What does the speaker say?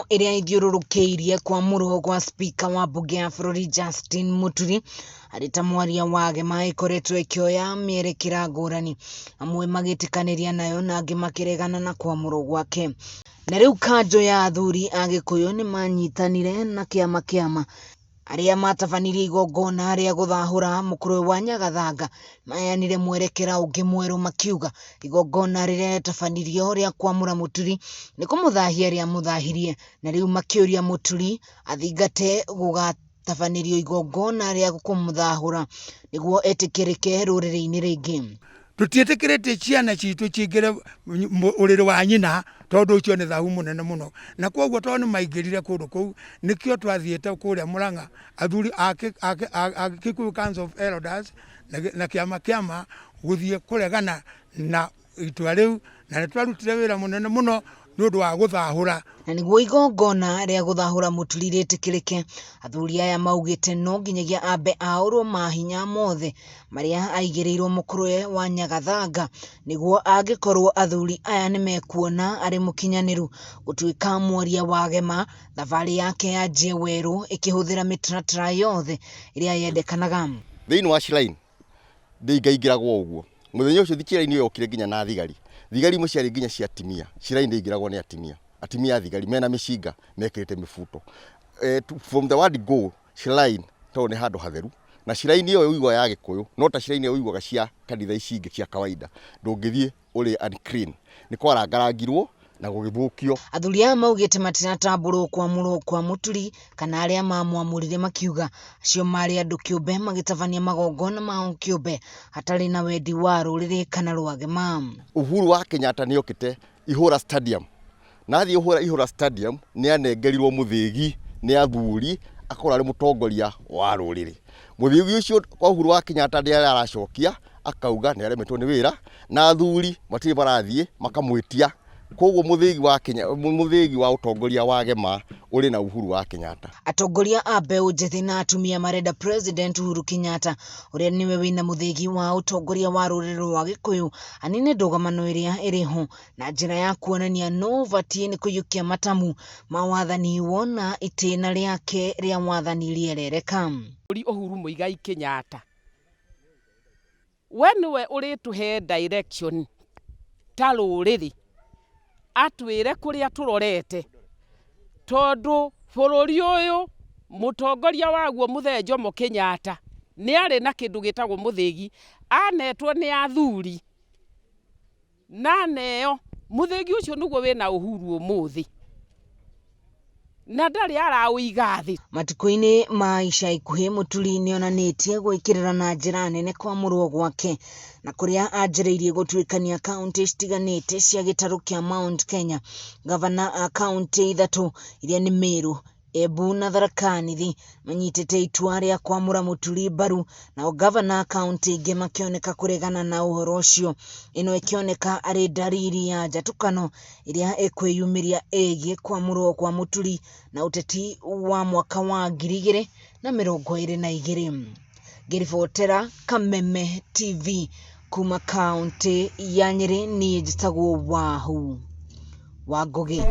Ĩrĩa ĩthiũrũrũkĩirie kwamũrwo gwa Spika wa mbunge ya bũrũri Justin Muturi arĩ ta mwaria wa Gema ĩkoretwo ĩkĩoya mĩerekera ngũrani, amwe magĩtĩkanĩria nayo na angĩ makĩregana na kwamũrwo gwake. Na rĩu kanjũ ya athuri a Gĩkũyũ nĩmanyitanire na kĩama kĩama arĩa matabanirie igongona rĩa gũthahũra mũkũrwe wa Nyagathanga maheanire mwerekera ũngĩ mwerũ makiuga igongona rĩrĩa rĩatabanirio rĩa kwamũra Mũturi nĩ kũmũthahia rĩamũthahirie, na rĩu makĩũria Mũturi athingate gũgatabanĩrio igongona rĩa kũmũthahũra nĩguo etĩkĩrĩke rũrĩrĩ-inĩ rĩngĩ. Tũtiĩtĩkĩrĩtie ciana citũ cingĩre ũrĩrĩ wa nyina, tondũ ũcio nĩ thahu mũnene mũno. Na kwoguo tondũ nĩ maingĩrire kũndũ kũu, nĩkĩo twathiĩte kũrĩa Mũrang'a, athuri a Kikuyu Council of Elders na kĩama kĩama gũthiĩ kũregana na itua rĩu, na nĩ twarutire wĩra mũnene mũno nĩ ũndũ wa gũthahũra. Na nĩguo igongona rĩa gũthahũra Mũturi rĩtĩkĩrĩke, athuri aya maugĩte no nginyagia ambe aũrwo mahinya mothe marĩa aigĩrĩirwo mũkũrwe wa Nyagathanga nĩguo angĩkorwo athuri aya nĩmekuona arĩ mũkinyanĩru gũtuĩka mwaria wa Gema, thabarĩ yake yanjie werũ ĩkĩhũthĩra mĩtaratara yothe ĩrĩa yendekanaga. Thĩinĩ wa shrine ndĩingaingĩragwo ũguo. Mũthenya ũcio shrine ĩyo yokire nginya na thigari. Thigari imwe ciarĩ nginya cia atimia. Shrine ndĩingĩragwo nĩ atimia. Atimia a thigari mena mĩcinga mekĩrĩte mĩbuto. From the word go, shrine tondũ nĩ handũ hatheru, na shrine ĩyo ũiguaga ya Gĩkũyũ no ta shrine ĩyo ũiguaga cia kanitha ici ingĩ cia kawaida, ndũngĩthiĩ ũrĩ unclean. Nĩ kwarangarangirwo na gũgĩthũkio. Athuri aya maugĩte matiratambũrwo kwamũrwo kwa Mũturi kana arĩa mamwamũrire, makiuga acio marĩ andũ kĩũmbe magĩtabania magongona mao kĩũmbe hatarĩ na wendi wa rũrĩrĩ kana rwa Gema. Uhuru wa Kenyatta nĩ okĩte Ihũra Stadium, na athiĩ Ihũra Stadium nĩ anengerirwo mũthĩgi nĩ athuri akorwo arĩ mũtongoria wa rũrĩrĩ. Mũthĩgi ũcio kwa Uhuru wa Kenyatta nĩ aracokia akauga nĩ aremetwo nĩ wĩra, na athuri matirĩ marathiĩ makamwĩtia. Koguo mũthĩgi wa Kenya, mũthĩgi wa ũtongoria wa Gema ũrĩ na Uhuru wa Kenyatta. Atongoria a mbeũ njĩthĩ na atumia marenda President Uhuru Kenyatta ũrĩa nĩwe wĩna mũthĩgi wa ũtongoria wa rũrĩrĩ rwa Gĩkũyũ anine ndũgamano ĩrĩa ĩrĩ ho na njĩra ya kuonania no ũbatiĩ nĩ kũiyũkia matamu ma wathani wona itĩna rĩake rĩa wathani rĩerereka. Uhuru Muigai Kenyatta, we nĩwe ũrĩtũhe direction ta rũrĩrĩ, atwĩre kũrĩa tũrorete, tondũ bũrũri ũyũ mũtongoria waguo Mũthee Jomo Kenyatta nĩ arĩ na kĩndũ gĩtagwo mũthĩgi, anetwo nĩ athuri na aneo mũthĩgi ũcio nĩguo wĩna Uhuru ũmũthĩ na ndarĩ araũiga thĩ. Matukũ-inĩ ma ica ikuhĩ Mũturi nĩonanĩtie gwĩkĩrĩra na njĩra nene kwamũrwo gwake na kũrĩa anjĩrĩirie gũtuĩkania kaunti citiganĩte cia gĩtarũ kĩa Mount Kenya. Gavana a kaunti ithatũ iria nĩ Meru, Embu na Tharaka Nithi manyitĩte itua rĩa kwamũra Mũturi mbaru, nao gavana a kaunti ingĩ makĩoneka kũregana na ũhoro ũcio. Ĩno ĩkĩoneka arĩ ndariri ya njatũkano ĩrĩa ĩkwĩyumĩria ĩgiĩ kwamũrwo kwa Mũturi na ũteti wa mwaka wa 2022. Ngĩribotera Kameme TV kuma kaunti ya Nyĩrĩ, niĩ njĩtagwo Wahu wa Ngũgĩ.